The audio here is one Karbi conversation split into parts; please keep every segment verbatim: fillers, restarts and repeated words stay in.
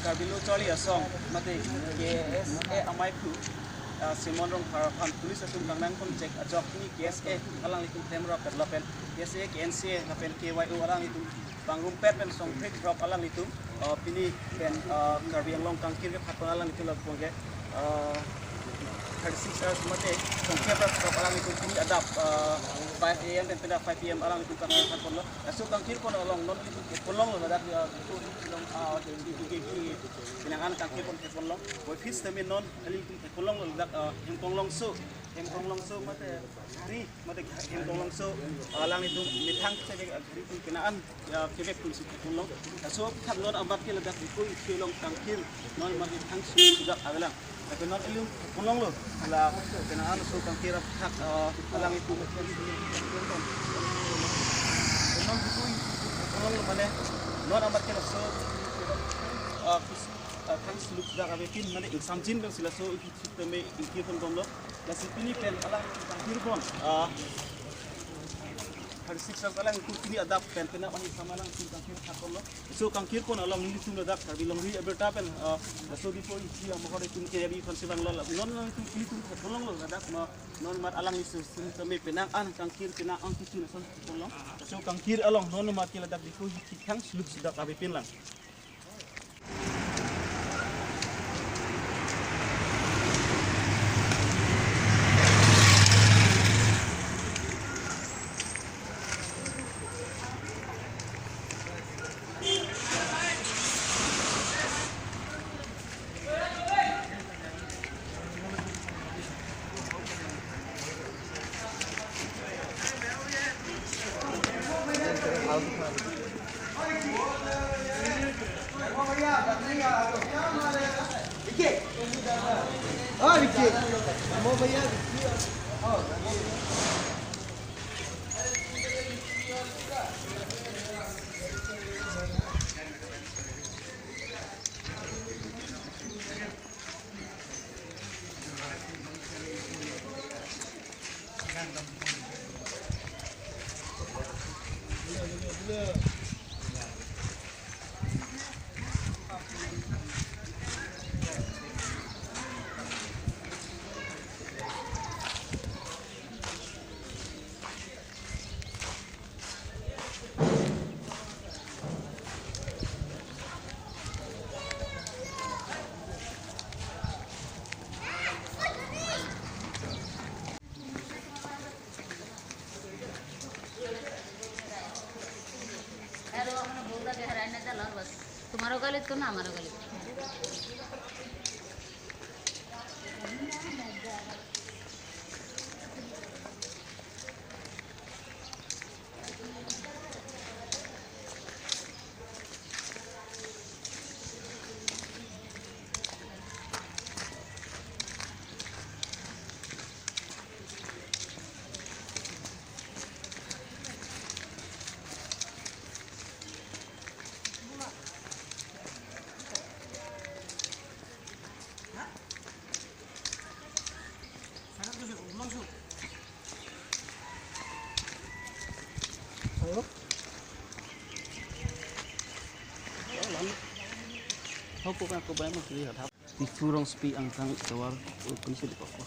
Karbi Lo Charli Asong mate K S A amei aphu, ah, Simon Rongphar aphan police atum kangnang ponchek ajok pini K S A alanglitum klemrap lapen K S A, K N C A lapen K Y O alanglitum pangrumpet pen songphek rok alanglitum, ah, pini pen, ah, Karbi Anglong kangkir kephaton alanglitum lapu ke, ah, thirty-six hours mate songphek rok alanglitum pini adap, ah, five A M pen pini five P M alanglitum kangkir kephaton lo. Laso kangkir pon along non ilitum kepon longlo ladak, ah, ilitum long, ah, ilitum ke ke penang an kangkir pon kepon long. Boy fis tame non ilitum kepon longlo ladak, ah, Hemkong Longso, Hemkong Longso mate Ghari, mate Hemkong Longso, ah, alanglitum methang chevek, ah, Ghari atum penang an, ah, chevek atum si kepon long. Laso aphuthak non amat ke ladak Diphu isi along kangkir non amat methang si sudak avelang. Lapen non ilitum kepon longlo, la penang an laso kangkir aphuthak, ah, alanglitum. Non Diphu kepon longlo mane, non amat ke laso, ah, kus-, ah, thang suluk dak avepin mane ingsamjin pen si laso isi tame ingkir pon bomlo. Lasi pini pen alang kangkir pon, ah, thirty-six hours alanglitum pini adap pen penang an ingsamjin alanglitum kangkir kephaton lo. Laso kangkir pon along nelitum ladak Karbi Longri abirta pen, ah, laso Diphu isi amohor itum ke abi phan sibang lo, non nelitum, nelitum kepon longlo ladak ma, non amat alangli si tame penang an kangkir penang an kitu nason kepon long. Laso kangkir along non amat ke ladak Diphu isi thang suluk sudak avepin lang. तुम्हारो गली तो ना हमारो गली। Diphu Rongsopi angkang tovar, uh, kunsi di koko.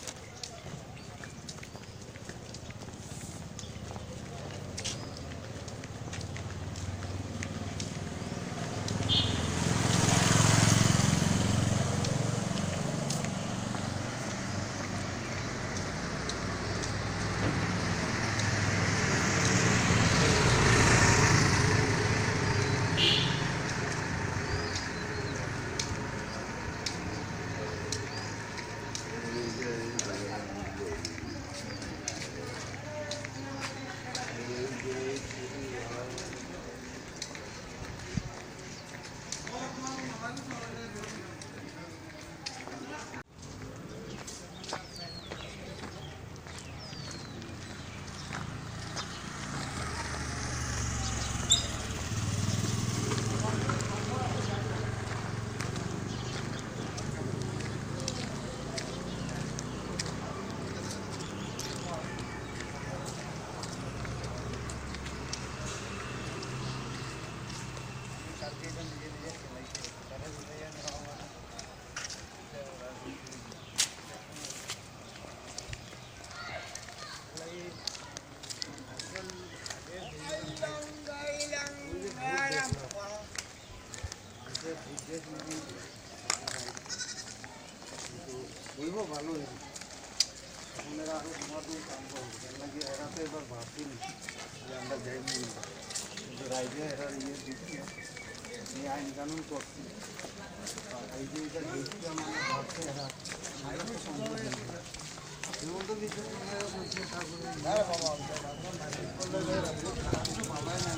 কিন্তু কৰিব ভালো হৈছে। আপোনাৰ আৰু তোমাৰ দূৰ কাম কৰিব লাগে, এৰাতে এবাৰ ভাবছিল যে আমরা যাই বুলি। কিন্তু ৰাইজে এৰাৰ ইয়ে দিছে, এই আইন কানুন করছে। এই যে এটা দেখছি আমার ভাবছে এরা আইনও সম্ভব হয়েছে। হিমন্ত বিশ্ব শর্মাও বলছে, তা করে ভাবাই না।